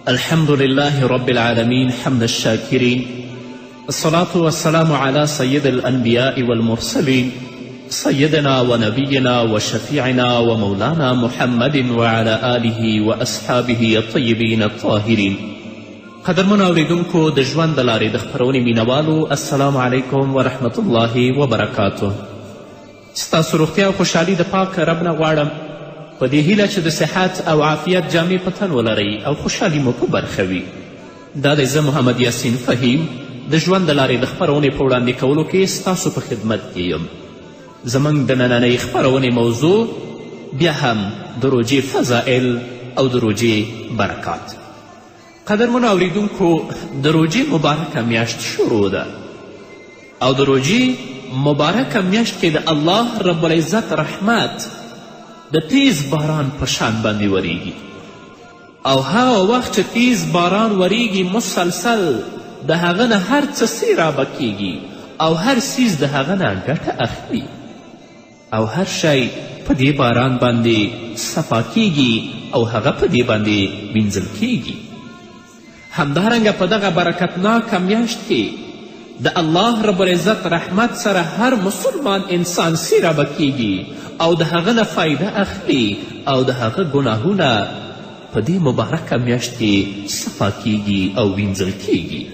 الحمد لله رب العالمين حمد الشاكرين، الصلاة والسلام على سيد الأنبياء والمرسلين، سيدنا ونبينا وشفيعنا ومولانا محمد وعلى آله وأصحابه الطيبين الطاهرين. قدرمنو اوریدونکو، د ژوند د لارې د خپرونې مینوالو، السلام علیکم ورحمت الله وبرکاته. ستاسو روغتیا او خوشحالي د پاک رب نه غواړم، په دې هیله چې د صحت او عافیت جامې په تن ولرئ او خوشحالي مو په برخه وي. دا دی زه محمد یاسین فهیم د ژوند د لارې د خپرونې په وړاندې کولو کې ستاسو په خدمت کې یم. زموږ د نننۍ خپرونې موضوع بیا هم د روژې فضائل او د روژې برکات. قدرمنو اوریدونکو، د روژې مبارکه میاشت شروع ده او د روژې مبارکه میاشت کې د الله رب العزت رحمت د تیز باران په شان باندې وریږي، او هغه وخت چې تیز باران وریږي مسلسل د هغه نه هر څه سیرابه کیږي او هر څیز د هغه نه ګټه اخلي او هر شی په دې باران باندې صفا کیږي او هغه په دې باندې وینځل کیږي. همدارنګه په دغه برکتناکه میاشت کې د الله رب العزت رحمت سره هر مسلمان انسان سیرابه کیږي او د هغه نه فایده اخلي او د هغه ګناهونه په دې مبارکه میاشت کې صفا کیږي او وینځل کیږي.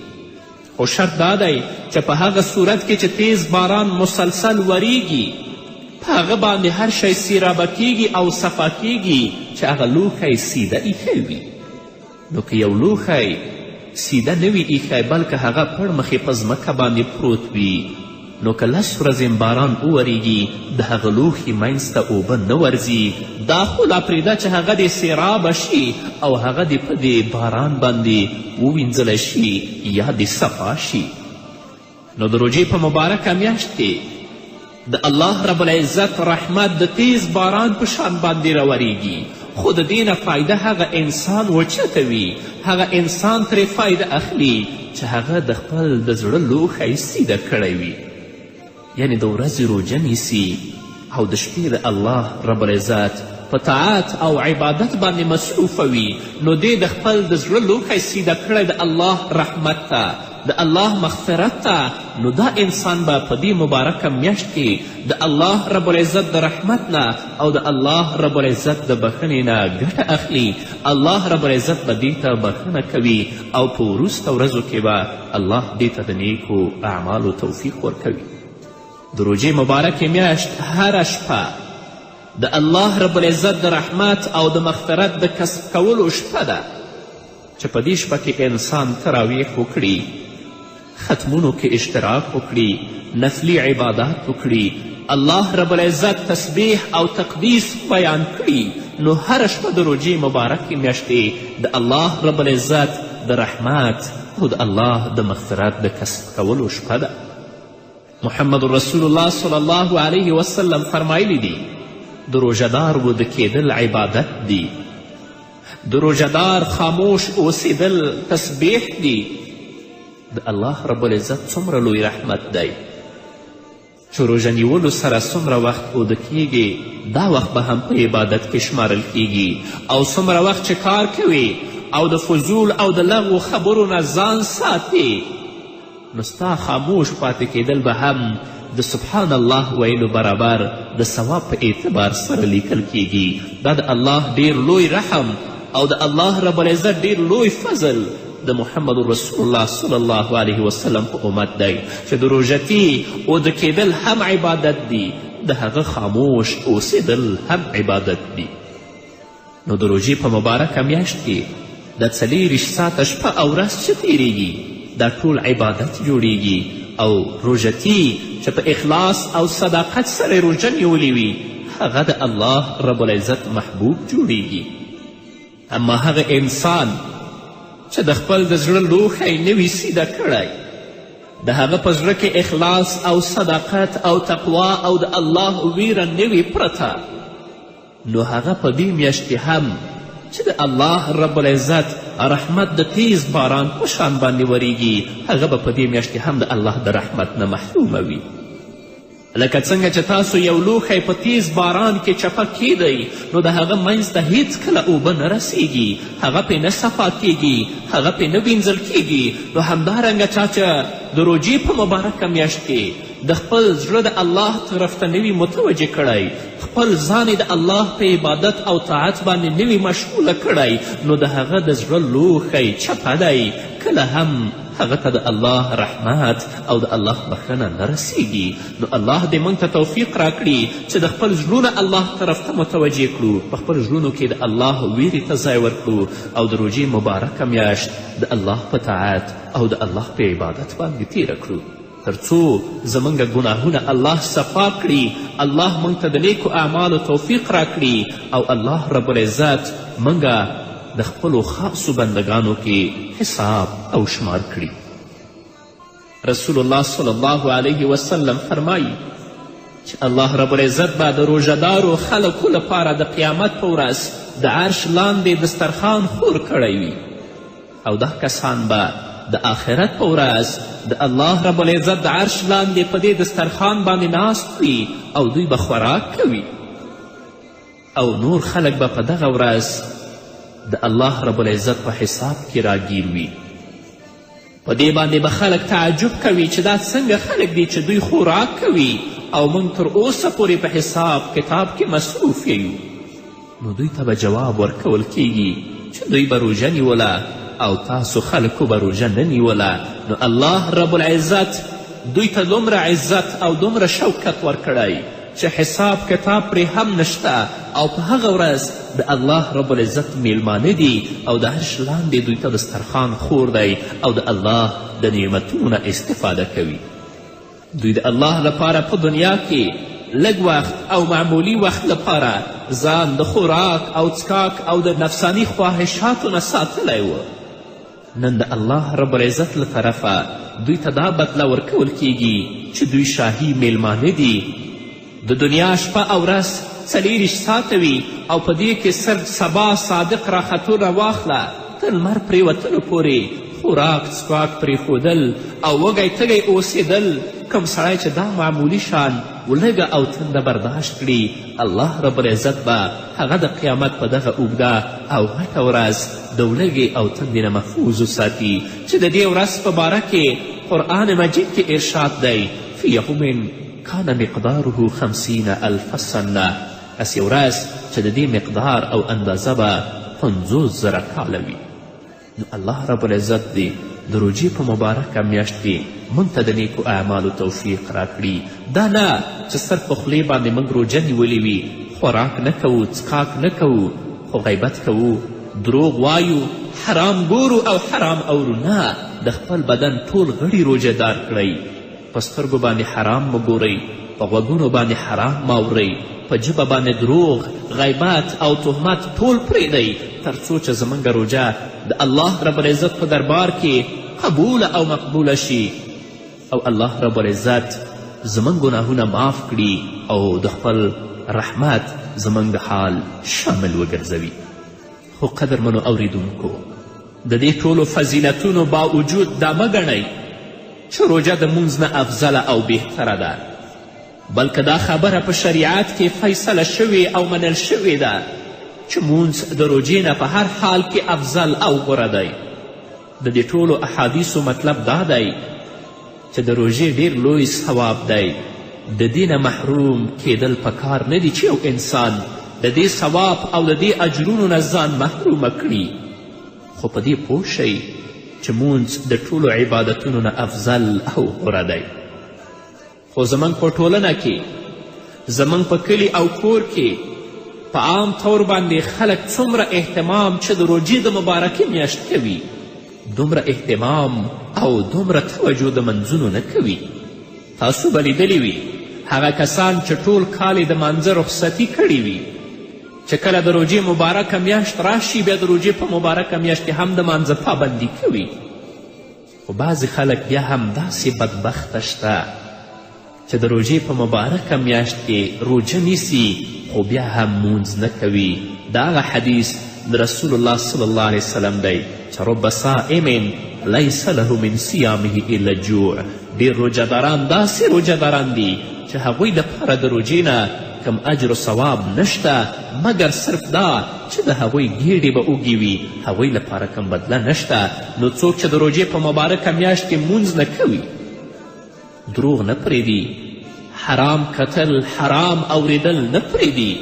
خو شرط دا دی چې په هغه صورت کې چې تیز باران مسلسل وریږي، په هغه باندې هر شی سیرابه کیږي او صفا کیږي چې هغه لوښی سیده ایښی وي. نو که یو لوښی سیده نه وي ایښی بلکه هغه پړمخې په ځمکه باندې پروت وي، نو که 10 ورځې باران وورېږي د هغه لوښي منځ ته اوبه نه ورځي، دا خو لا پرېږده چې هغه دې سیرابه شي او هغه دې په دې باران باندې ووینځلی شي یا دې صفا شي. نو د روژې په مبارکه میاشت کې د الله رب العزت رحمت د تیز باران په شان باندې راورېږي، خو د دې نه فایده هغه انسان وچتوي، هغه انسان ترې فایده اخلي چې هغه د خپل د زړه لوښی سیده کړی وي، یعنې د ورځې روژه نیسي او د شپې د الله رب العزت په طاعت او عبادت باندې مصروفه وي. نو دې د خپل د زړه لوښی سیده کړی د الله رحمت ته، د الله مغفرت ته. نو دا انسان به په دې مبارکه میاشت کې د الله رب العزت د رحمت نه او د الله رب العزت د بخښنې نه ګټه اخلي. الله رب العزت به دې ته بخښنه کوي او په وروسته ورځو کې به الله دې ته د نیکو اعمالو توفیق ورکوي. د روژې مبارکې میاشت هره شپه د الله رب العزت د رحمت او د مغفرت د کسب کولو شپه ده چې په دې شپه کې انسان تراویح وکړي، ختمونو کې اشتراک وکړي، نفلي عبادات وکړي، الله رب العزت تسبیح او تقدیس بیان کړي. نو هره شپه د روژې مبارکې میاشتې د الله رب العزت د رحمت او د الله د مغفرت د کسب کولو شپه ده. محمد رسول الله صلی الله علیه وسلم فرمایلی دي، د روژهدار وده کېدل عبادت دي، د روژهدار خاموش اوسېدل تسبیح دي. د الله رب العزت څومره لوی رحمت دی چې روژه نیولو سره څومره وخت اوده کیږي دا وخت به هم په عبادت کې شمارل کیږي، او څومره وخت چې کار کوي او د فضول او د لغو خبرو نه ځان ساتي، نو ستا خاموش پاتې کېدل به هم د سبحان الله ویلو برابر د ثواب په اعتبار سره لیکل کیږي. دا د الله ډیر لوی رحم او د الله رب العزت ډیر لوی فضل د محمد رسول الله صلی الله علیه وسلم په امت دی چې د روژتي اوده کېدل هم عبادت دي، د هغه خاموش اوسېدل هم عبادت دي. نو د روژې په مبارکه میاشت کې د 24 ساعته شپه او ورځ چې تیریږي دا ټول عبادت جوړیږي، او روژتي چې په اخلاص او صداقت سره روژه نیولې وي هغه د الله رب العزت محبوب جوړیږي. اما هغه انسان چې د خپل د زړه لوښی نه وي سیده کړی، د هغه په زړه کې اخلاص او صداقت او تقوا او د الله ویره نه وي پرته، نو هغه په دې میاشت کې هم چې د الله رب العزت رحمت د تیز باران په شان باندې وریږي، هغه به په دې میاشت کې هم د الله د رحمت نه محرومه وي. لکه څنګه چې تاسو یو لوښی په تیز باران کې چپه کیدئ، نو د هغه منځ ته هیڅکله اوبه نه رسیږي، هغه پې نه صفا کیږي، هغه پې نه وینځل کیږي. نو همدارنګه چا چې د روژې په مبارکه میاشت کې د خپل زړه د الله طرف ته نه وي متوجه کړی، خپل ځان یې د الله په عبادت او طاعت باندې نه وي مشغوله کړی، نو د هغه د زړه لوښی چپه دی، کله هم هغه ته د الله رحمت او د الله بښنه نه رسیږي. نو الله دې موږ ته توفیق راکړي چې د خپل زړونه الله طرف ته متوجه کړو، په خپل زړونو کې د الله ویرې ته ځای ورکړو او د روژې مبارکه میاشت د الله په طاعت او د الله په عبادت باندې تیره کړو، تر څو زموږ ګناهونه الله صفا کړي، الله موږ ته د نیکو اعمالو توفیق راکړي او الله رب العزت موږ د خپلو خاصو بندګانو کې حساب او شمار کړي. رسول الله صلی الله علیه وسلم فرمایي چې الله رب العزت به د روژهدارو خلکو لپاره د قیامت په ورځ د عرش لاندې دسترخوان خور کړی وي، او دا کسان به د آخرت په ورځ د الله رب العزت د عرش لاندې په دې دسترخوان باندې ناست وي او دوی به خوراک کوي، او نور خلک به په دغه ورځ د الله رب العزت په حساب کې راګیر وي. په دې باندې به خلک تعجب کوي چې دا څنګه خلک دي چې دوی خوراک کوي او موږ تر اوسه پورې په حساب کتاب کې مصروف یو. نو دوی ته به جواب ورکول کیږي چې دوی به روژه نیوله او تاسو خلکو به روژه نه نیوله. نو الله رب العزت دوی ته دومره عزت او دومره شوکت ورکړی چې حساب کتاب پرې هم نشته، او په هغه ورځ د الله رب العزت میلمانه دي او د عرش لاندې دوی ته دسترخوان خور دی او د الله د نعمتونو نه استفاده کوي. دوی د الله لپاره په دنیا کې لږ وخت او معمولي وخت لپاره ځان د خوراک او څکاک او د نفساني خواهشاتو نه ساتلی و. نن د الله رب العزت له طرفه دوی ته دا بدله ورکول کیږي چې دوی شاهي میلمانه دي. د دنیا شپه او ورځ 24 ساعته وي او په دې کې صرف سبا صادق راختو نه واخله تر لمر پرېوتلو پورې خوراک څښاک پرېښودل او وږی تږی اوسېدل، کوم سړی چې دا معمولي شان ولږه او تنده برداشت کړي، الله رب العزت به هغه د قیامت په دغه اوږده او غټه ورځ د ولږې او تندې نه محفوظ وساتي، چې د دې ورځ په باره کې قرآن مجید کې ارشاد دی: فی یوم کان مقداره 50 الف سنه، هسې ورځ چې د دې مقدار او اندازه به 50,000 کاله وي. نو الله رب العزت دې د روژې په مبارکه میاشت کې موږ ته د نیکو اعمالو توفیق راکړي. دا نه چې صرف په خولې باندې موږ روژه نیولې وي، خوراک نه کوو، څکاک نه کوو، خو غیبت کوو، دروغ وایو، حرام ګورو او حرام اورو. نه، د خپل بدن ټول غړي روژه دار کړئ. په سترګو باندې حرام مه ګورئ، په غوږونو باندې حرام مه اورئ، په ژبه باندې دروغ، غیبت او تهمت ټول پرېږدئ، تر څو چې زموږ روژه د الله رب العزت په دربار کې قبوله او مقبوله شي او الله رب العزت زموږ ګناهونه معاف کړي او د خپل رحمت زموږ د حال شامل وګرځوي. خو قدرمنو اوریدونکو، د دې ټولو فضیلتونو باوجود دا مه ګڼئ چې روژه د مونځ نه افضله او بهتره ده، بلکه دا خبره په شریعت کې فیصله شوې او منل شوې ده چې مونځ د روژې نه په هر حال کې افضل او غوره دی. د دې ټولو احادیثو مطلب دا دی چې د روژې ډیر لوی ثواب دی. د دې نه محروم کیدل پکار نه دي چې یو انسان د دې ثواب او د دې اجرونو نه ځان محرومه کړي، خو په دې پوه شئ چې مونځ د ټولو عبادتونو نه افضل او غوره دی. خو زموږ په ټولنه کې، زموږ په کلي او کور کې په عام طور باندې خلک څومره اهتمام چې د روژې د مبارکې میاشت کوي، دومره اهتمام او دومره توجه د منځونو نه کوي. تاسو به لیدلي وي هغه کسان چې ټول کال یې د مانځه رخصتي کړې وي، چې کله د روژې مبارکه میاشت راشي بیا د روژې په مبارکه میاشت کې هم د مانځه پابندي کوي. خو بعضې خلک بیا هم داسې بدبخته شته چې د روژې په مبارکه میاشت کې روژه نیسي خو بیا هم مونځ نه کوي. دا هغه حدیث د رسول الله صلی الله علیه وسلم دی چې رب صائم لیس له من صیامه الا جوع. ډېر روژهداران داسې روژهداران دي چې چې هغوی دپاره د روژې نه کوم اجر و ثواب نشته، مګر صرف دا چې د هغوی ګیډې به اوږې وي، هغوی لپاره کوم بدله نشته. نو څوک چې د روژې په مبارکه میاشت کې مونځ نه کوي، دروغ نه پرېږدي، حرام کتل، حرام اوریدل نه پرېږدي،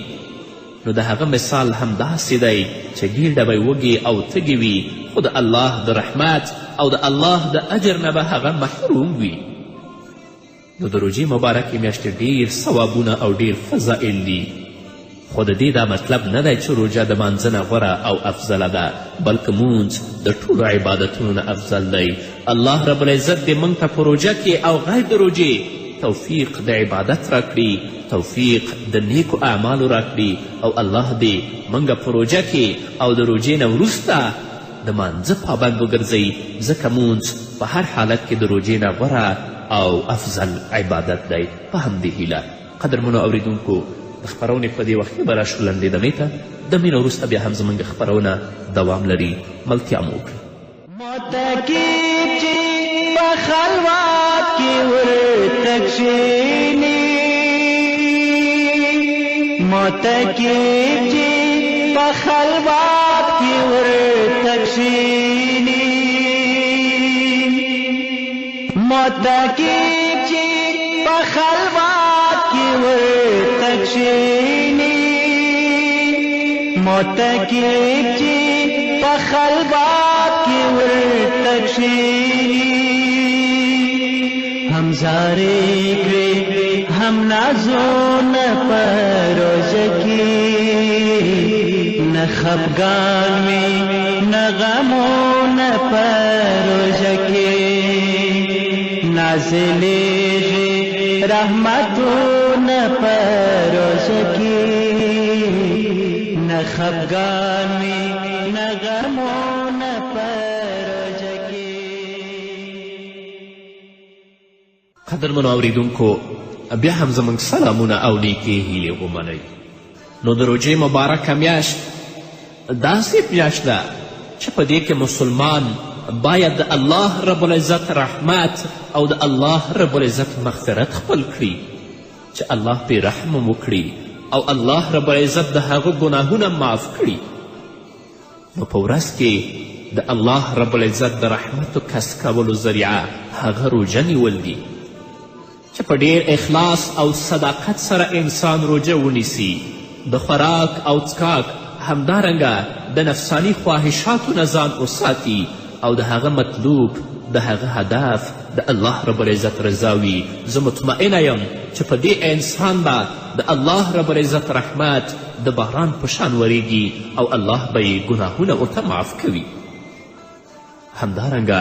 نو د هغه مثال هم داسې دی چې ګیډه به یې وږې او تږې وي، خو د الله د رحمت او د الله د اجر نه به هغه محروم وي. نو د روژې مبارکې میاشتې ډیر ثوابونه او ډیر فضائل دي، خو د دې دا مطلب نه دی چې روژه د مانځه نه غوره او افضله ده، بلکې مونځ د ټولو عبادتونو نه افضل دی. الله رب العزت دې موږ ته په روژه کې او غیر د روژې توفیق د عبادت راکړي، توفیق د نیکو اعمالو راکړي، او الله دې موږ په روژه کې او د روژې نه وروسته د مانځه پابند وګرځوي، ځکه مونځ په هر حالت کې د روژې نه غوره او افضل عبادت دی. په همدې هیله قدرمنو اوریدونکو، د خپرونې په دې وخت کې به راشو لنډې دمې ته. دمې نه وروسته بیا هم زموږ خپرونه دوام لري. ملتیا مو وکړئ. معتکف چې په خلوت کې ورته کښېني، معتکف چې په خلوت کې ورته کښېني، معتکف چې په خلوت کې ورته کښېني، معتکف چې په خلوت کې ورته کښېني، هم زارې کړې هم نازونه په روژه کې، نه خفګان وي نه غمونه په روژه کې، نازلېږي رحمتونه په روژه کې، نه خفګان وي نه غمونه په روژه کې. قدرمنو اوریدونکو، بیا هم زموږ سلامونه او نیکې هیلې ومنئ. نو د روژې مبارکه میاشت داسې میاشت ده چې په دې کې مسلمان باید د الله رب العزت رحمت او د الله رب العزت مغفرت خپل کړي، چې الله پرې رحم وکړي او الله رب العزت د هغه ګناهونه معاف کړي. نو په ورځ کې د الله رب العزت د رحمت کسب کولو ذریعه هغه روژه نیول دي، چې په ډیر اخلاص او صداقت سره انسان روژه ونیسي، د خوراک او څکاک همدارنګه د نفساني خواهشاتو نه ځان وساتي، او د هغه مطلوب، د هغه هدف د الله رب العزت رضا وي. زه مطمئنه یم چې په دې انسان به د الله رب العزت رحمت د باران په شان وریږي او الله به یې ګناهونه ورته معاف کوي. همدارنګه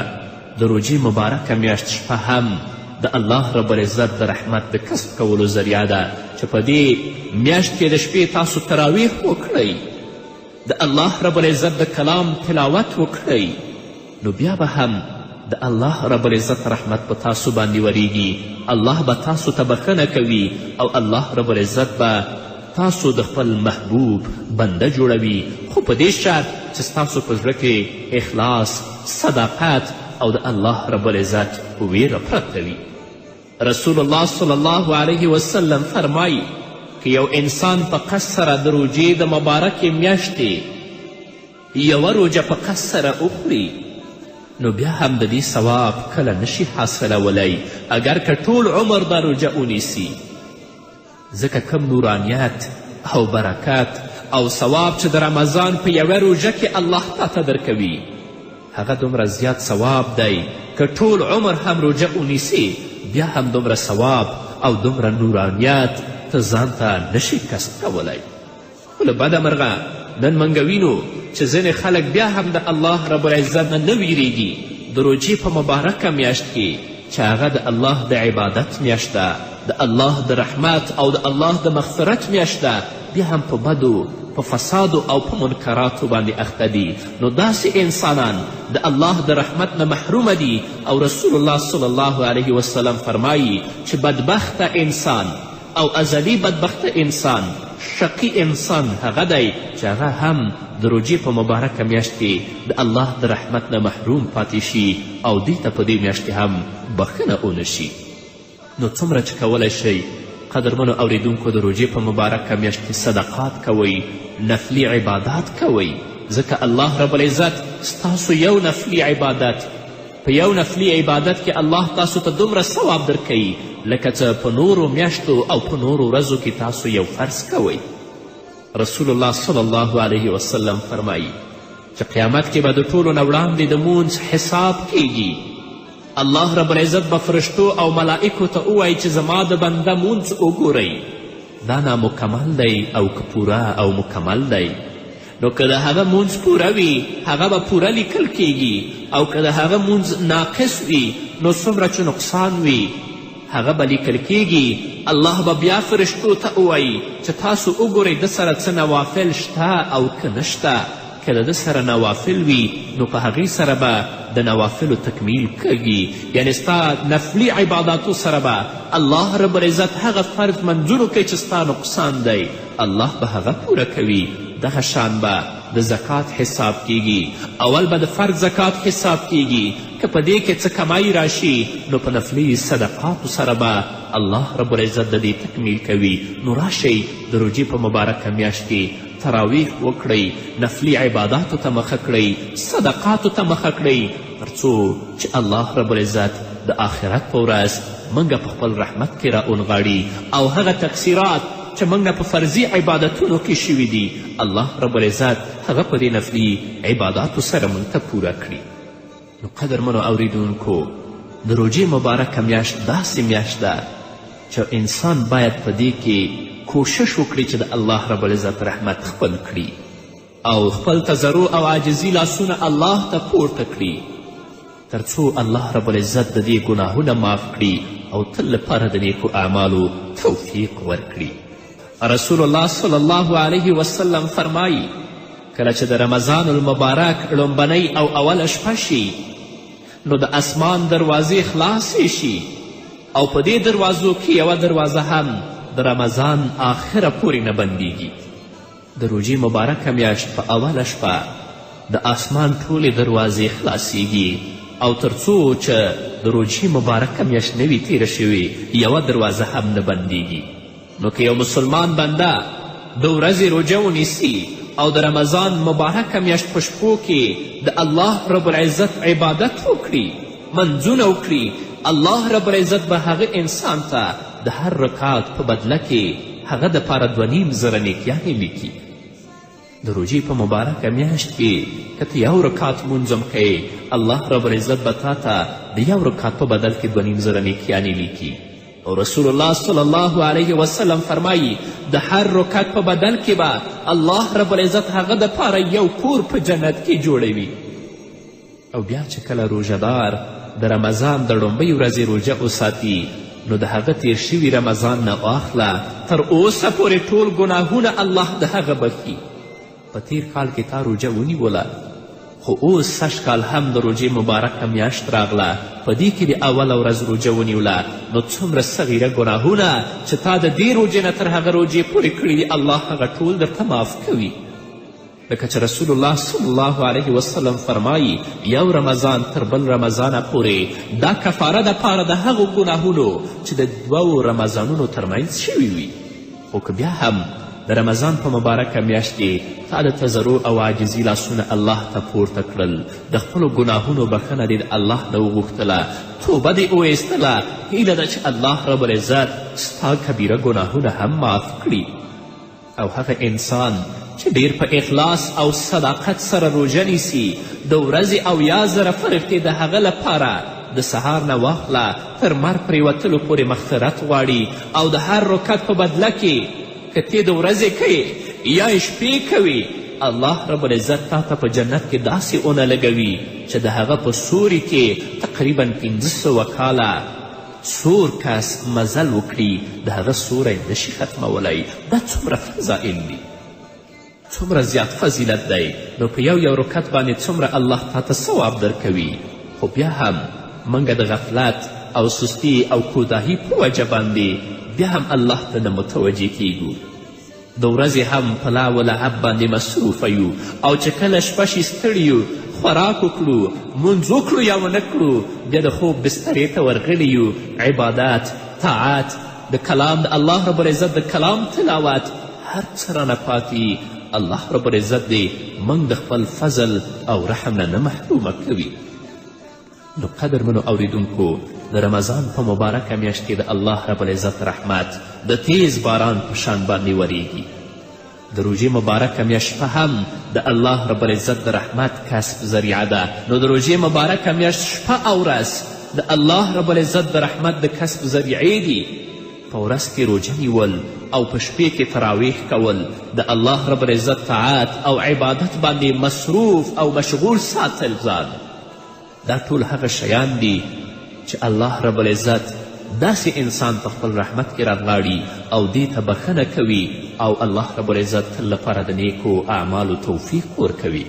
د روژې مبارکه میاشت شپه هم د الله رب العزت د رحمت د کسب کولو ذریعه ده، چې په دې میاشت کې د شپې تاسو تراویح وکړئ، د الله رب العزت د کلام تلاوت وکړئ، نو بیا به هم د الله رب العزت رحمت په تاسو باندې وریږي، الله به تاسو ته بښنه کوي او الله رب العزت به تاسو د خپل محبوب بنده جوړوي، خو په دې شرط چې ستاسو په زړه کې اخلاص، صداقت او د الله رب العزت ویره پرته وي. رسول الله صلی الله علیه وسلم فرمایي که یو انسان په قصد سره د روژې د مبارکې میاشتې یوه روژه په قصد سره وخوري، نو بیا هم د دې ثواب کله نشي حاصلولی، اګر که ټول عمر دا روژه ونیسي، ځکه کوم نورانیت او برکت او ثواب چې د رمضان په یوه روژه کې الله تا ته درکوي، هغه دومره زیات ثواب دی که ټول عمر هم روژه ونیسي بیا هم دومره ثواب او دومره نورانیت ته ځان ته نشي کسب کولی. خو له بده مرغه نن موږ وینو چې ځینې خلک بیا هم د الله رب العزت نه نه ویریږي. د روژې په مبارکه میاشت کې چې هغه د الله د عبادت میاشت ده، د الله د رحمت او د الله د مغفرت میاشت ده، بیا هم په بدو، په فسادو او په منکراتو باندې اخته دي. نو داسې انسانان د الله د رحمت نه محرومه دي. او رسول الله صلی الله علیه وسلم فرمایي چې بدبخته انسان او ازلي بدبخته انسان، شقي انسان هغه دی چې هغه هم د روژې په مبارکه میاشت کې د الله د رحمت نه محروم پاتې شي او دوی ته په دې میاشت کې هم بښنه ونه شي. نو څومره چې کولی شئ قدرمنو اوریدونکو، د روژې په مبارکه میاشت کې صدقات کوئ، نفلي عبادات کوئ، ځکه الله رب العزت ستاسو یو نفلي عبادت، په یو نفلي عبادت کې الله تاسو ته دومره ثواب درکوي لکه څه په نورو میاشتو او په نورو ورځو کې تاسو یو فرض کوئ. رسول الله صلی الله علیه وسلم فرمایي چې قیامت کې به د ټولو نه وړاندې د مونځ حساب کیږي. الله رب العزت به فرشتو او ملائکو ته ووایي چې زما د بنده مونځ وګورئ، دا نامکمل دی او که پوره او مکمل دی؟ نو که د هغه مونځ پوره وي هغه به پوره لیکل کیږي، او که د هغه مونځ ناقص وي نو څومره چې نقصان وي هغه به لیکل کیږي. الله به بیا فرشتو ته ووایي چې تاسو وګورئ ده سره څه نوافل شته او که نشته. که د ده سره نوافل وي نو په هغې سره به د نوافلو تکمیل کږي، یعنې ستا نفلي عباداتو سره به الله رب العزت هغه فرض منځونو کوي چې ستا نقصان دی، الله به هغه پوره کوي. دغه شان به د زکات حساب کیږي. اول به د فرض زکات حساب کیږي، که په دې کې څه کمی راشي نو په نفلي صدقاتو سره به الله رب العزت د دې تکمیل کوي. نو راشئ د روژې په مبارکه میاشت کې تراویح وکړئ، نفلي عباداتو ته مخه کړئ، صدقاتو ته مخه کړئ، تر څو چې الله رب العزت د آخرت په ورځ موږ په خپل رحمت کې را اونغاړي او هغه تقصیرات چې موږ په فرضي عبادتونو کې شوي دي الله رب العزت هغه په دې نفلي عباداتو سره موږ ته پوره کړي. نو قدرمنو اوریدونکو، د روژې مبارکه میاشت داسې میاشت ده چې انسان باید په دې کې کوشش وکړي چې د الله رب العزت رحمت خپل کړي او خپل تضرع او عاجزي لاسونه الله ته پورته کړي، تر څو الله رب العزت د دې ګناهونه معاف کړي او تل لپاره د نیکو اعمالو توفیق ورکړي. رسول الله صلی الله علیه وسلم فرمایي کله چې د رمضان المبارک ړومبنۍ او اوله شپه شي نو د اسمان دروازې خلاصې شي او په دې دروازو کې یوه دروازه هم د رمضان آخره پورې نه بندیږي. د روژې مبارکه میاشت په اوله شپه د آسمان ټولې دروازې خلاصیږي او تر څو چې د روژې مبارکه میاشت نه وي تیره شوې یوه دروازه هم نه بندیږي. نو که یو مسلمان بنده د ورځې روژه ونیسي او د رمضان مبارکه میاشت په شپو کې د الله رب العزت عبادت وکړي، منځونه وکړي، الله رب العزت به هغه انسان ته د هر رکعت په بدله کې هغه دپاره 2,500 نیکیانې لیکي. د روژې په مبارکه میاشت کې که ته یو رکعت لمونځ هم کوې الله رب العزت به تا ته د یو رکعت په بدل کې 2,500 نیکیانې لیکي. او رسول الله صلی الله علیه وسلم فرمایي د هر رکعت په بدل کې به الله رب العزت هغه دپاره یو کور په جنت کې جوړوي. او بیا چې کله روژهدار د رمضان د ړومبۍ ورځې روژه وساتي نو د هغه تیر شوي رمضان نه واخله تر اوسه پورې ټول ګناهونه الله د هغه بښي. په تیر کال کې تا روژه ونیوله خو اوس سږ کال هم د روژې مبارکه میاشت راغله، په دې کې دې اوله ورځ روژه ونیوله، نو څومره صغیره ګناهونه چې تا د دې روژې نه تر هغه روژې پورې کړي دي الله هغه ټول درته معاف کوي. لکه چې رسول الله صلی الله علیه وسلم فرمایي یو رمضان تر بل رمضانه پورې دا کفاره د پاره د هغو ګناهونو چې د دوو رمضانونو ترمنځ شوي وي. خو که بیا هم د رمضان په مبارکه میاشت کې تا د تضرع او عاجزي لاسونه الله ته پورته کړل، د خپلو ګناهونو بښنه دې د الله نه وغوښتله، توبه دې وویستله، هیله ده چې الله رب العزت ستا کبیره ګناهونه هم معاف کړي. او هغه انسان چې ډیر په اخلاص او صداقت سره روژه نیسي د ورځې 70,000 فرښتې د هغه لپاره د سهار نه واخله تر لمر پرېوتلو پورې مغفرت غواړي او د هر رکعت په بدله کې که تې د ورځې کوې یا یې شپې کوې الله رب العزت تا ته په جنت کې داسې اونه لګوي چې د هغه په سوري کې تقریبا 500 کاله سور کس مزل وکړي د هغه سوری نشي ختمولی. دا څومره فضائل دي، څومره زیات فضیلت دی. نو په یو یو رکعت باندې څومره الله تا ته ثواب درکوي. خو بیا هم موږ د غفلت او سستی او کوتاهي په وجه باندې بیا هم الله ته نه متوجه کیږو. د ورځې هم په لا و لعب باندې مصروفه یو او چې کله شپه شي ستړي یو، خوراک وکړو، مونځ وکړو یا ونه کړو، بیا د خوب بسترې ته ورغلي یو، عبادت، طاعت د کلام د الله رب العزت د کلام تلاوت، هر څه رانه پاتې. الله رب العزت دې موږ د خپل فضل او رحم نه نه محرومه کوي. نو قدرمنو اوریدونکو، د رمضان په مبارکه میاشت کې د الله رب العزت رحمت د تیز باران په شان باندې وریږي. د روژې مبارکه میاشت شپه هم د الله رب العزت د رحمت کسب ذریعه ده. نو د روژې مبارکه میاشت شپه او ورځ د الله رب العزت د رحمت د کسب ذریعې دي. په ورځ کې روژه نیول او په شپې کې تراویح کول، د الله رب العزت طاعت او عبادت باندې مصروف او مشغول ساتل ځان، دا ټول هغه شیان دي چې الله رب العزت داسې انسان په خپل رحمت کې رانغاړي او دې ته بښنه کوي او الله رب العزت تل لپاره د نیکو اعمالو توفیق ورکوي.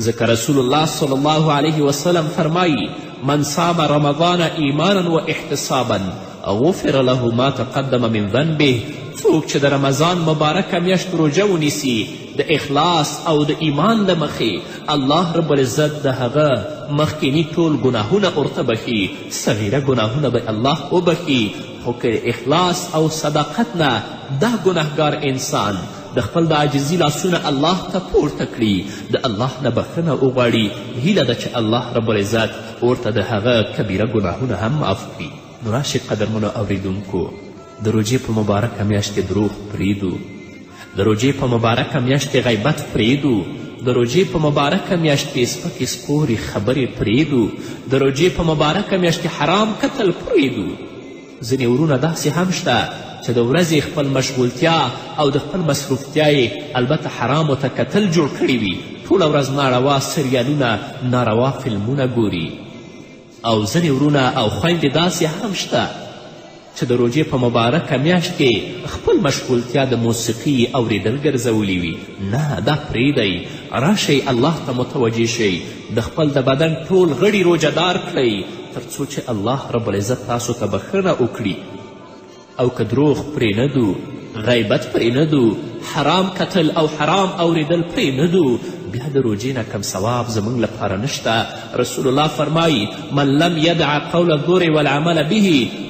ځکه رسول الله صلی الله علیه وسلم فرمایی: من صام رمضان ایمانا و احتسابا غفر له ما تقدم من ذنبه. څوک چې د رمضان مبارکه میاشت روژه ونیسي د اخلاص او د ایمان له مخې، الله رب العزت د هغه مخکیني ټول ګناهونه ورته بښي. صغیره ګناهونه به الله وبښي، خو که اخلاص او صداقت نه دا ګناهګار انسان د خپل د عاجزي لاسونه الله ته پورته کړي، د الله نه بښنه وغواړي، هیله ده چې الله رب العزت ورته د هغه کبیره ګناهونه هم معاف کړي. نو راشئ قدرمنو اوریدونکو، د روژې په مبارکه میاشت کې دروغ پرېږدو، د روژې په مبارکه میاشت کې غیبت پرېږدو، د روژې په مبارکه میاشت کې سپکې سپورې خبرې پرېږدو، د روژې په مبارکه میاشت کې حرام کتل پرېږدو. ځینې ورونه داسې هم شته چې د ورځې خپل مشغولتیا او د خپل مصروفتیا یې البته حرامو ته کتل جوړ کړي وي. ټوله ورځ ناروا سریالونه، ناروا فلمونه ګوري. او ځینې ورونه او خویندې داسې هم شته چې د روژې په مبارکه میاشت کې خپل مشغولتیا د موسیقي اوریدل ګرځولي وي. نه، دا پرېږدئ، راشئ الله ته متوجه شئ، د خپل د بدن ټول غړي روژه دار کړئ تر څو چې الله رب العزت تاسو ته بښنه وکړي. او که دروغ پرې نه دو، غیبت پرې نه دو، حرام کتل او حرام اوریدل پرې نه دو، بیا د روژې نه کم ثواب زموږ لپاره نشته. رسول الله فرمایي: من لم یدع قول الزور والعمل به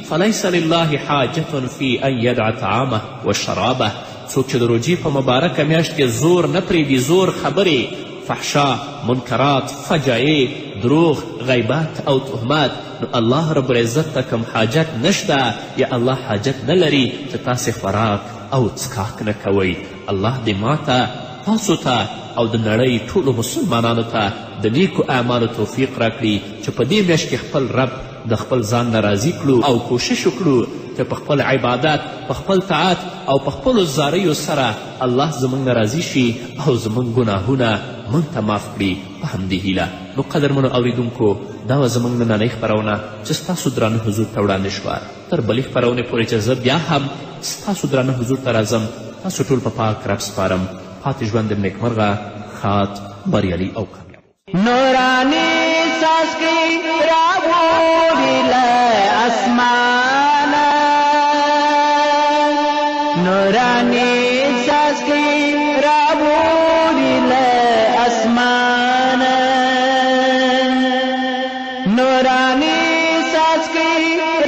فلیس لله حاجة فی ان یدع طعامه وشرابه. څوک چې د روژې په مبارکه میاشت کې زور نه پرېږدي، زور خبرې، فحشا، منکرات، فجایع، دروغ، غیبت او تهمت، نو الله رب العزت ته کوم حاجت نشته یا الله حاجت نه لري چې تاسې خوراک او څکاک نه کوئ. الله دې ماته، تاسو ته او د نړۍ ټولو مسلمانانو ته د نیکو اعمالو توفیق راکړي چې په دې میاشت کې خپل رب د خپل ځان نه راضي کړو او کوشش وکړو چې په خپل عبادت، په خپل طاعت او په خپلو زاریو سره الله زموږ نه راضي شي او زموږ ګناهونه موږ ته معاف کړي. په همدې هیله نو قدرمنو اوریدونکو، دا وه زموږ نننۍ خپرونه چې ستاسو درانه حضور ته وړاندې شوه. تر بلې خپرونې پورې چې زه بیا هم ستاسو درانه حضور ته راځم، تاسو ټول په پاک رب سپارم. پاتې ژوند دې نیکمرغه، ښاد، بریالي او کامیاب. نوراني څاڅکي راوړي له اسمانه، نوراني څاڅکي راوړي له اسمانه، نوراني څاڅکي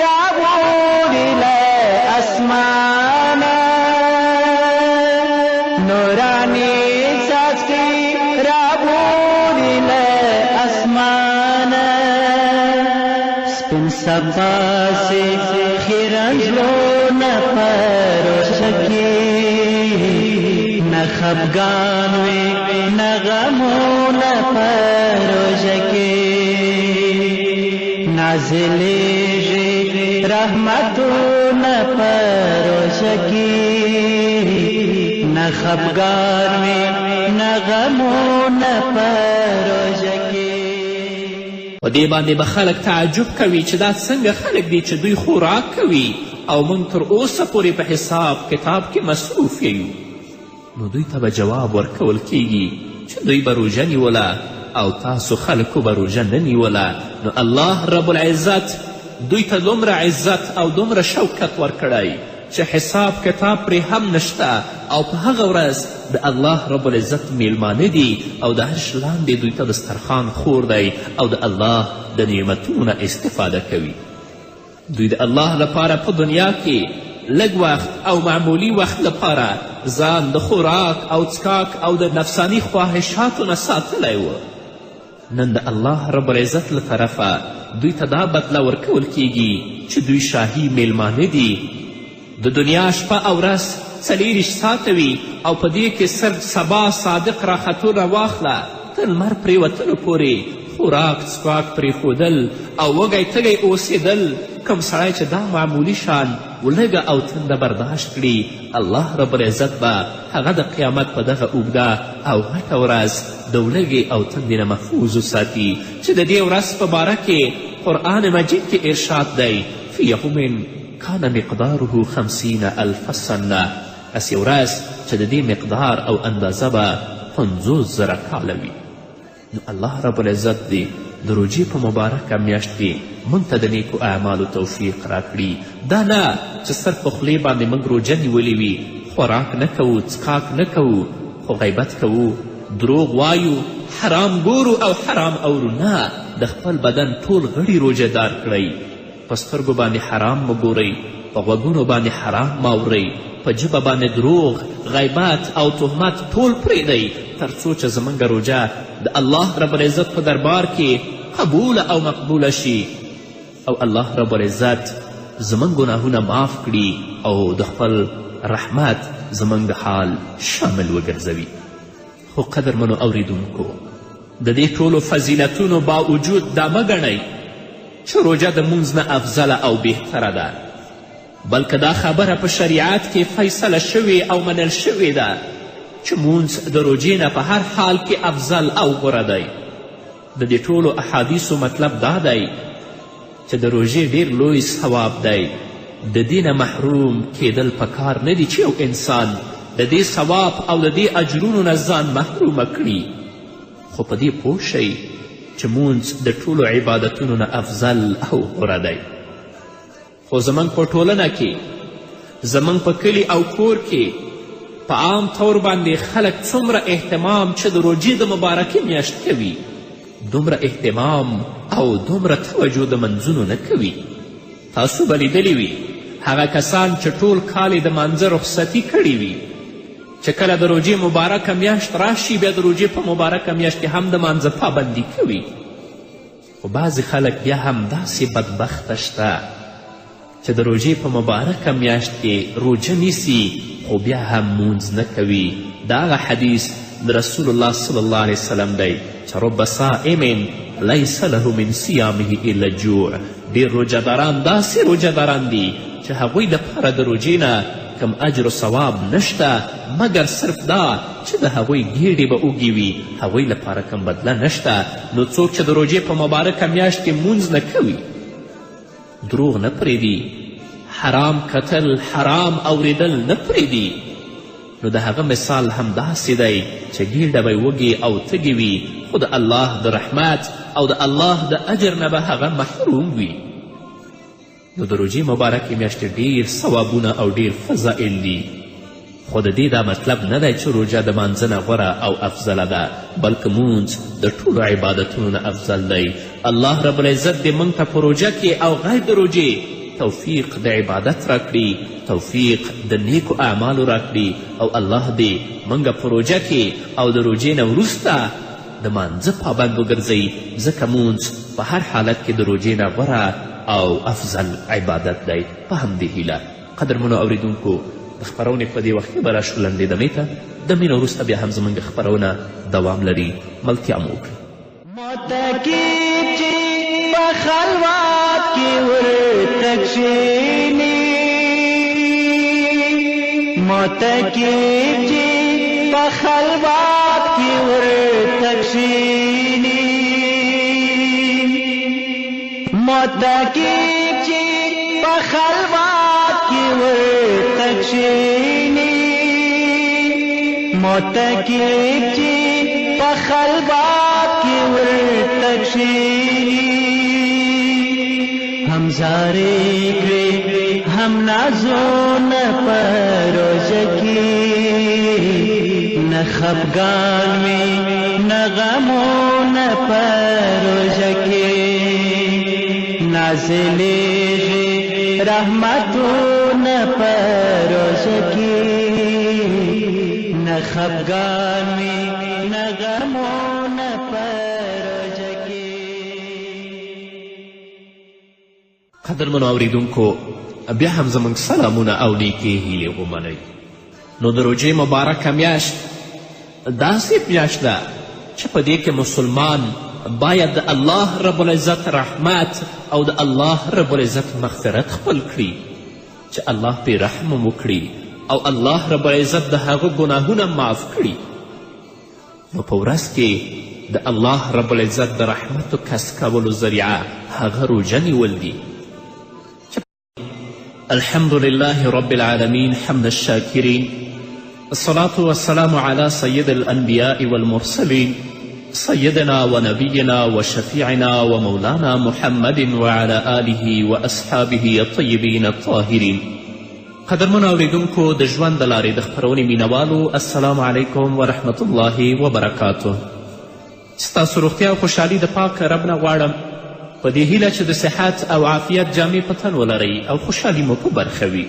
راوړي له اسمانه، نوراني څاڅکي راوړي له اسمانه. سپین سبا سي خیرن زړونه په روژه کې، نه خفګان وي نه غمونه په روژه کې، نازلېږي رحمتونه په روژه کې، نه خفګان وي نه غمونه په روژه کې. په دې باندې به خلک تعجب کوي چې دا څنګه خلک دي چې دوی خوراک کوي او موږ تر اوسه پورې په حساب کتاب کې مصروف یو. نو دوی ته به جواب ورکول کیږي چې دوی به روژه نیوله او تاسو خلکو به روژه نه نیوله. نو الله رب العزت دوی ته دومره عزت او دومره شوکت ورکړی چې حساب کتاب پرې هم نشته، او په هغه ورځ د الله رب العزت میلمانه دي او د عرش لاندې دوی ته دسترخوان خور دی او د الله د نعمتونو نه استفاده کوي. دوی د الله لپاره په دنیا کې لږ وخت او معمولي وخت لپاره ځان د خوراک او څکاک او د نفساني خواهشاتو نه ساتلی و. نن د الله رب العزت له طرفه دوی ته دا بدله ورکول کیږي چې دوی شاهي میلمانه دي. د دنیا شپه او ورځ 24 ساعته وي او په دې کې صرف سبا صادق راختو نه واخله تر لمر پرېوتلو پورې خوراک څښاک پرېښودل او وږی تږی اوسېدل، کوم سړی چې دا معمولي شان ولږه او تنده برداشت کړي، الله رب العزت به هغه د قیامت په دغه اوږده او غټه ورځ د ولږې او تندې نه محفوظ وساتي چې د دې ورځ په باره کې قرآن مجید کې ارشاد دی: فی یوم کان مقداره 50 الف سنه، هسې ورځ چې د دې مقدار او اندازه به 50,000 کاله وي. نو الله رب العزت دې د روژې په مبارکه میاشت کې موږ ته د نیکو اعمالو توفیق راکړي. دا نه چې صرف په خولې باندې موږ روژه نیولې وي، خوراک نه کوو، څکاک نه کوو، خو غیبت کوو، دروغ وایو، حرام ګورو او حرام اورو. نه، د خپل بدن ټول غړي روژه دار کړئ. په سترګو باندې حرام مه ګورئ، په غوږونو باندې حرام مه اورئ، په ژبه باندې دروغ، غیبت او تهمت ټول پرېږدئ، تر څو چې زموږ روژه د الله رب العزت په دربار کې قبوله او مقبوله شي او الله رب العزت زموږ ګناهونه معاف کړي او د خپل رحمت زموږ د حال شامل وګرځوي. خو قدرمنو اوریدونکو، د دې ټولو فضیلتونو باوجود دا مه ګڼئ چې روژه د مونځ نه افضله او بهتره ده، بلکه دا خبره په شریعت کې فیصله شوې او منل شوې ده چې مونځ د روژې نه په هر حال کې افضل او غوره دی. د دې ټولو احادیثو مطلب دا دی چې د روژې ډیر لوی ثواب دی. د دې نه محروم کیدل پکار نه دي چې یو انسان د دې ثواب او د دې اجرونو نه ځان محرومه کړي، خو په دې پوه شئ چې مونځ د ټولو عبادتونو نه افضل او غوره دی. خو زموږ په ټولنه کې، زموږ په کلي او کور کې په عام طور باندې خلک څومره اهتمام چې د روژې د مبارکې میاشت کوي، دومره اهتمام او دومره توجه د منځونو نه کوي. تاسو به لیدلي وي هغه کسان چې ټول کال یې د مانځه رخصتي کړې وي، چې کله د روژې مبارکه میاشت راشي بیا د روژې په مبارکه میاشت کې هم د مانځه پابندي کوي. خو بعضې خلک بیا هم داسې بدبخته شته چې د روژې په مبارکه میاشت کې روژه نیسي خو بیا هم مونځ نه کوي. دا هغه حدیث د رسول الله صلی الله علیه وسلم دی چې رب صائم لیس له من صیامه الا جوع. ډېر روژهداران داسې روژهداران دي چې هغوی دپاره د روژې نه کم اجر و ثواب نشته، مګر صرف دا چې د هغوی ګیډې به اوږې وي، هغوی لپاره کم بدله نشته. نو څوک چې د روژې په مبارکه میاشت کې مونځ نه کوي، دروغ نه پرېږدي، حرام کتل، حرام اوریدل نه پرېږدي، نو د هغه مثال هم داسې دی چې ګیډه به یې وږې او تږې وي، خو د الله د رحمت او د الله د اجر نه به هغه محروم وي. نو د روژې مبارکې میاشتې ډېر ثوابونه او ډېر فضائل دي، خو د دې دا مطلب نه دی چې روژه د مانځه نه غوره او افضله ده، بلکې مونځ د ټولو عبادتونو نه افضل دی. الله رب العزت دې موږ ته په روژه کې او غیر د روژې توفیق د عبادت راکړي، توفیق د نیکو اعمالو راکړي، او الله دې موږ په روژه کې او د روژې نه وروسته د مانځه پابند وګرځوي، ځکه مونځ په هر حالت کې د روژې نه غوره او افضل عبادت دی. په همدې هیله قدرمنو اوریدونکو، د خپرونې په دې وخت کې به راشو لنډې دمې ته. دمې نه وروسته بیا هم زموږ خپرونه دوام لري. ملتیا مو وکړئ. معتکف چې په خلوت کې ورته کښېني، معتکف چې په خلوت کې ورته کښېني، معتکف چې په خلوت کې ورته کښېني، معتکف چې په خلوت کې ورته کښېني، هم زارې کړې هم نازونه په روژه کې، نه خفګان وي نه غمونه په روژه کې، نازلېږي رحمتونه په روژه کې، نه خفګان وي نه غمونه په روژه کې. قدرمنو اوریدونکو، بیا هم زموږ سلامونه او نیکې هیلې ومنئ. نو د روژې مبارکه میاشت داسې میاشت ده چې په دې کې مسلمان باید د الله رب العزت رحمت او د الله رب العزت مغفرت خپل کړي، چې الله پرې رحم وکړي او الله رب العزت د هغه ګناهونه معاف کړي. نو په ورځ کې د الله رب العزت د رحمتو کسب کولو ذریعه هغه روژه نیول دي. الحمد لله رب العالمين حمد الشاكرين، الصلاة والسلام على سيد الأنبياء والمرسلين، سيدنا ونبينا وشفيعنا ومولانا محمد وعلى آله وأصحابه الطيبين الطاهرين. قدرمنو اوریدونکو، د ژوند د لارې د خپرونې مینوالو، السلام علیکم ورحمت الله وبرکاته. ستاسو روغتیا او خوشحالي د پاک رب نه غواړم، په دې هیله چې د صحت او عافیت جامې په تن ولرئ او خوشحالي مو په برخه وي.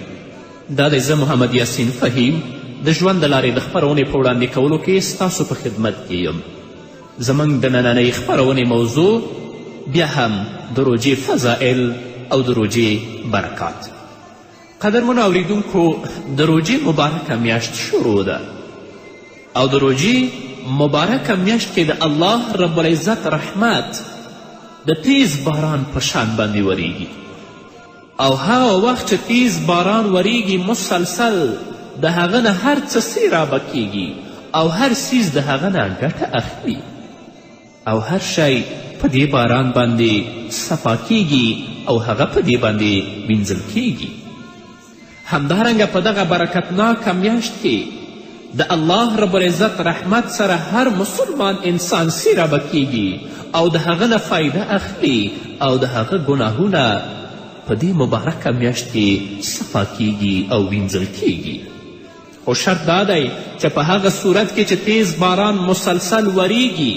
دا دی زه محمد یاسین فهیم د ژوند د لارې د خپرونې په وړاندې کولو کې ستاسو په خدمت کې یم. زموږ د نننۍ خپرونې موضوع بیا هم د روژې فضائل او د روژې برکات. قدرمنو اوریدونکو، د روژې مبارکه میاشت شروع ده او د روژې مبارکه میاشت کې د الله رب العزت رحمت د تیز باران په شان باندې وریږي، او هغه وخت چې تیز باران وریږي مسلسل د هغه نه هر څه سیرابه کیږي او هر څیز د هغه نه ګټه اخلي او هر شی په دې باران باندې صفا کیږي او هغه په دې باندې وینځل کیږي. همدارنګه په دغه برکتناکه میاشت کې د الله رب العزت رحمت سره هر مسلمان انسان سیرابه کیږي او د هغه نه فایده اخلي او د هغه ګناهونه په دې مبارکه میاشت کې صفا کیږي او وینځل کیږي. خو شرط دا دی چې په هغه صورت کې چې تیز باران مسلسل وریږي،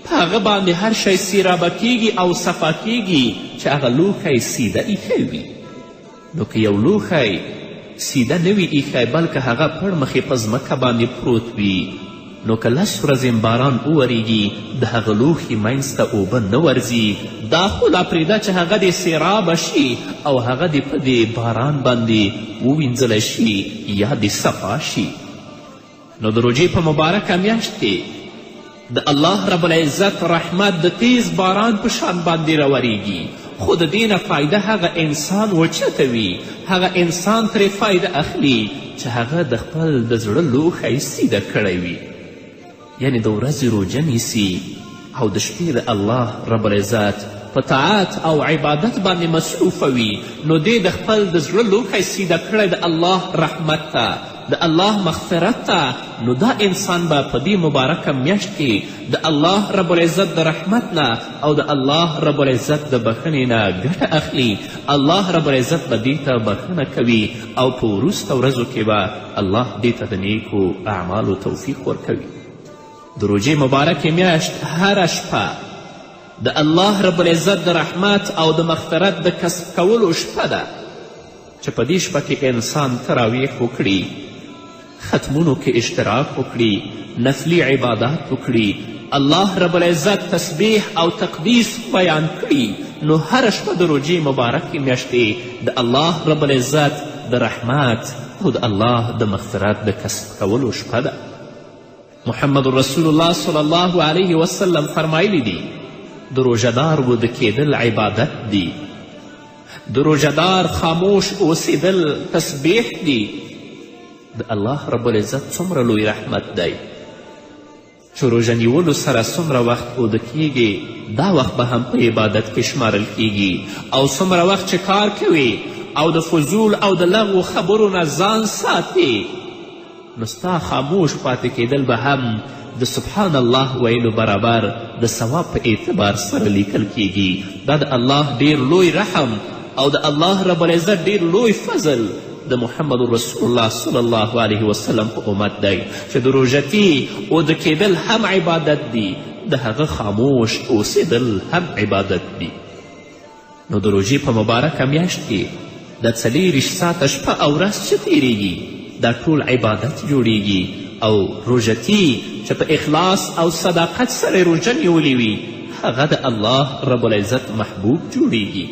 په هغه باندې هر شی سیرابه کیږي او صفا کیږي چې هغه لوښی سیده ایښی وي. نو که یو لوښی سیده نه وي ایښی بلکه هغه پړمخې په ځمکه باندې پروت وي، نو که لس ورځې باران وورېږي د هغه لوښي منځ ته اوبه نه ورځي، دا خو لا پرېږده چې هغه دې سیرابه شي او هغه دې په دې باران باندې ووینځلی شي یا دې صفا شي. نو د روژې په مبارکه میاشت کې د الله رب العزت رحمت د تیز باران په شان باندې راورېږي، خو د دې نه فایده هغه انسان وچتوي، هغه انسان ترې فایده اخلي چې هغه د خپل د زړه لوښی سیده کړی وي، یعنې د ورځې روژه نیسي او د شپې د الله رب العزت په طاعت او عبادت باندې مصروفه وي. نو دې د خپل د زړه لوښی سیده کړی د الله رحمت ته، د الله مغفرت ته. نو دا انسان به په دې مبارکه میاشت کې د الله رب العزت د رحمت نه او د الله رب العزت د بخښنې نه ګټه اخلي. الله رب العزت به دې ته بخښنه کوي او په وروسته ورځو کې به الله دې ته د نیکو اعمالو توفیق ورکوي. د روژې مبارکې میاشت هره شپه د الله رب العزت د رحمت او د مغفرت د کسب کولو شپه ده چې په دې شپه کې انسان تراویح وکړي، ختمونو کې اشتراک وکړي، نفلي عبادات وکړي، الله رب العزت تسبیح او تقدیس بیان کړي. نو هره شپه د روژې مبارکې میاشتې د الله رب العزت د رحمت او د الله د مغفرت د کسب کولو شپه ده. محمد رسول الله صلی الله علیه وسلم فرمایلی دي: د روژهدار وده کېدل عبادت دي، د روژهدار خاموش اوسېدل تسبیح دي. د الله رب العزت څومره لوی رحمت دی چې روژه نیولو سره څومره وخت اوده کیږي دا وخت به هم په عبادت کې شمارل کیږي، او څومره وخت چې کار کوي او د فضول او د لغو خبرو نه ځان ساتي، نو ستا خاموش پاتې کېدل به هم د سبحان الله ویلو برابر د ثواب په اعتبار سره لیکل کیږي. دا د الله ډیر لوی رحم او د الله رب العزت ډیر لوی فضل د محمد رسول الله صلی الله علیه وسلم په امت دی چې د روژتي اوده کېدل هم عبادت دي، د هغه خاموش اوسېدل هم عبادت دي. نو د روژې په مبارکه میاشت کې د دا 24 ساعته شپه او ورځ چې تیریږي، دا ټول عبادت جوړیږي. او روژتي چې په اخلاص او صداقت سره روژه نیولې وي، هغه د الله رب العزت محبوب جوړیږي.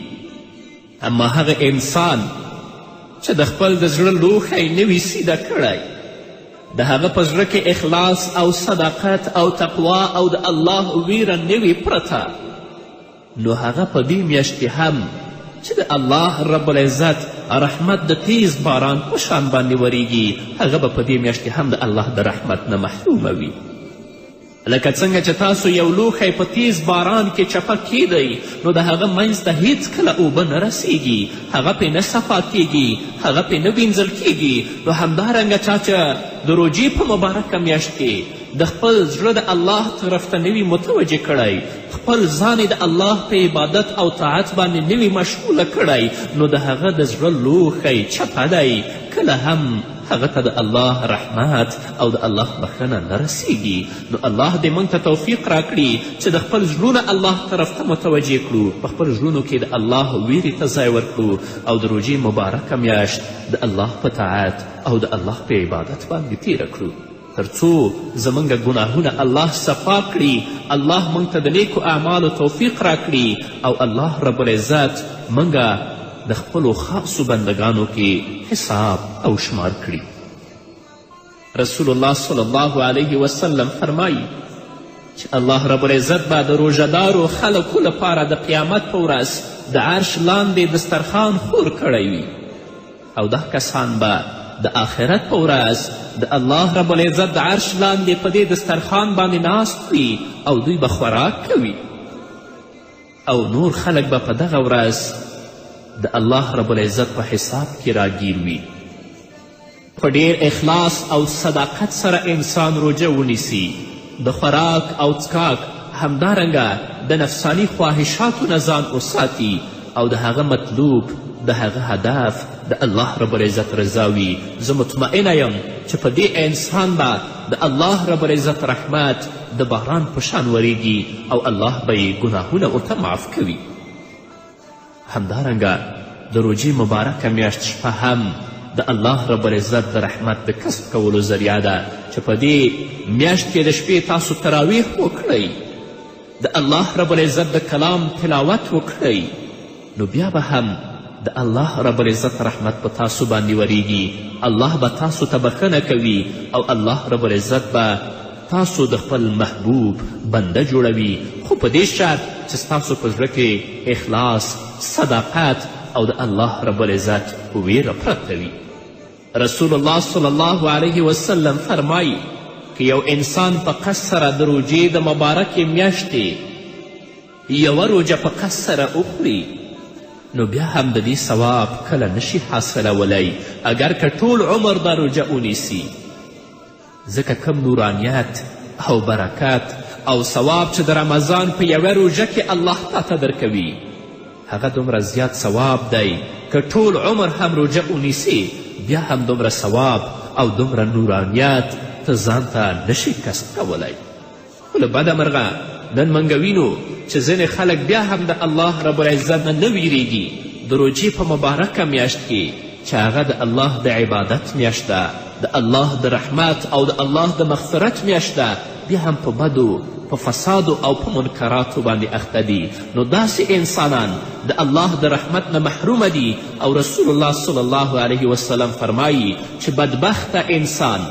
اما هغه انسان چې د خپل د زړه لوښی نه وي سیده کړی، د هغه په زړه کې اخلاص او صداقت او تقوا او د الله ویره نه وي پرته، نو هغه په دې میاشت کې هم چې د الله رب العزت رحمت د تیز باران په شان باندې وریږي، هغه به په دې میاشت کې هم د الله د رحمت نه محرومه وي. لکه څنګه چې تاسو یو لوښی په تیز باران کې چپه کیدئ، نو د هغه منځ ته هیڅکله اوبه نه رسیږي، هغه پې نه صفا کیږي، هغه پې نه وینځل کیږي. نو همدارنګه چا چې د روژې په مبارکه میاشت کې د خپل زړه د الله طرف ته نه وي متوجه کړی، خپل ځان د الله په عبادت او طاعت باندې نه وي مشغوله کړی، نو د هغه د زړه لوښی چپه دی، کله هم هغه ته د الله رحمت او د الله بخښنه نه رسیږي. نو الله دې موږ ته توفیق راکړي چې د خپل زړونه الله طرف ته متوجه کړو، په خپل زړونو کې د الله ویرې ته ځای ورکړو، او د روژې مبارکه میاشت د الله په طاعت او د الله په عبادت باندې تیره کړو، تر څو زموږ ګناهونه الله صفا کړي، الله موږ ته د نیکو اعمالو توفیق راکړي، او الله رب العزت موږ د خپلو خاصو بندګانو کې حساب او شمار کړي. رسول الله صلی الله علیه وسلم فرمایي چې الله رب العزت به د روژهدارو خلکو لپاره د قیامت په ورځ د عرش لاندې دسترخوان خور کړی وي، او دا کسان به د آخرت په ورځ د الله رب العزت د عرش لاندې په دې دسترخوان باندې ناست وي، او دوی به خوراک کوي. او نور خلک به په دغه ورځ د الله رب العزت په حساب کې راګیر وي. په ډیر اخلاص او صداقت سره انسان روژه ونیسي، د خوراک او څکاک همدارنګه د نفساني خواهشاتو نه ځان وساتي، او د هغه مطلوب د هغه هدف د الله رب العزت رضا وي، زه مطمئنه یم چې په دې انسان به د الله رب العزت رحمت د باران په شان وریږي، او الله به یې ګناهونه ورته معاف کوي. همدارنګه د روژې مبارکه میاشت شپه هم د الله رب العزت د رحمت د کسب کولو ذریعه ده، چې په دې میاشت کې د شپې تاسو تراویح وکړئ، د الله رب العزت د کلام تلاوت وکړئ، نو بیا به هم د الله رب العزت رحمت په تاسو باندې وریږي، الله به تاسو ته بښنه کوي، او الله رب العزت به تاسو د خپل محبوب بنده جوړوي، خو په دې شرط چې ستاسو په زړه کې اخلاص، صداقت او د الله رب العزت ویره پرته وي. رسول الله صلی الله علیه وسلم فرمایي که یو انسان په قصد سره د روژې د مبارکې میاشتې یوه روژه په قصد سره وخوري، نو بیا هم د دې ثواب کله نشي حاصلولی، اګر که ټول عمر دا روژه ونیسي. ځکه کوم نورانیت او برکت او ثواب چې د رمضان په یوه روژه کې الله تا ته درکوي، هغه دومره زیات ثواب دی که ټول عمر هم روژه ونیسي، بیا هم دومره ثواب او دومره نورانیت ته ځان ته نشي کسب کولی. خو له بده مرغه نن موږ وینو چې ځینې خلک بیا هم د الله رب العزت نه نه ویریږي. د روژې په مبارکه میاشت کې چې هغه د الله د عبادت میاشت ده، د الله د رحمت او د الله د مغفرت میاشت ده، بیا هم په بدو، په فسادو او په منکراتو باندې اخته دي. نو داسې انسانان د الله د رحمت نه محرومه دي. او رسول الله صلی الله علیه وسلم فرمایي چې بدبخته انسان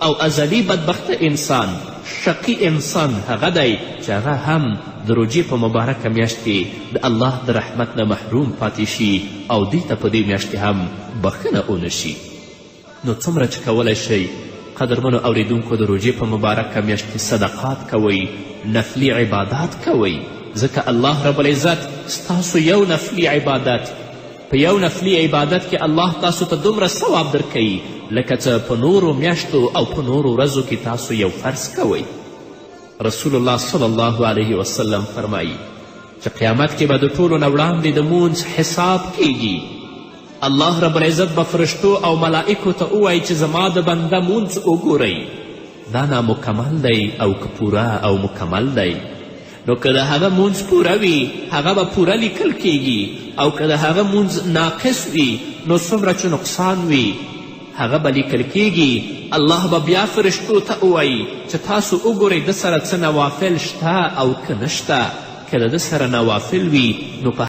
او ازلي بدبخته انسان، شقي انسان هغه دی چې هغه هم د روژې په مبارکه میاشت کې د الله د رحمت نه محروم پاتې شي، او دوی ته په دې میاشت کې هم بښنه ونه شي. نو څومره چې کولی شئ قدرمنو اوریدونکو د روژې په مبارکه میاشت کې صدقات کوئ، نفلي عبادات کوئ، ځکه الله رب العزت ستاسو یو نفلي عبادت، په یو نفلي عبادت کې الله تاسو ته دومره ثواب درکوي لکه چې په نورو میاشتو او په نورو ورځو کې تاسو یو فرض کوئ. رسول الله صلی الله علیه وسلم فرمایي چې قیامت کې به د ټولو نه وړاندې د مونځ حساب کیږي. الله رب العزت به فرشتو او ملائکو ته ووایي چې زما د بنده مونځ وګورئ، دا نامکمل دی او که پوره او مکمل دی. نو که د هغه مونځ پوره وي هغه به پوره لیکل کیږي، او که د هغه مونځ ناقص وي نو څومره چې نقصان وي هغه به لیکل کیږي. الله به بیا فرشتو ته ووایي چې تاسو وګورئ ده سره څه نوافل شته او که نشته. که د ده سره نوافل وي نو په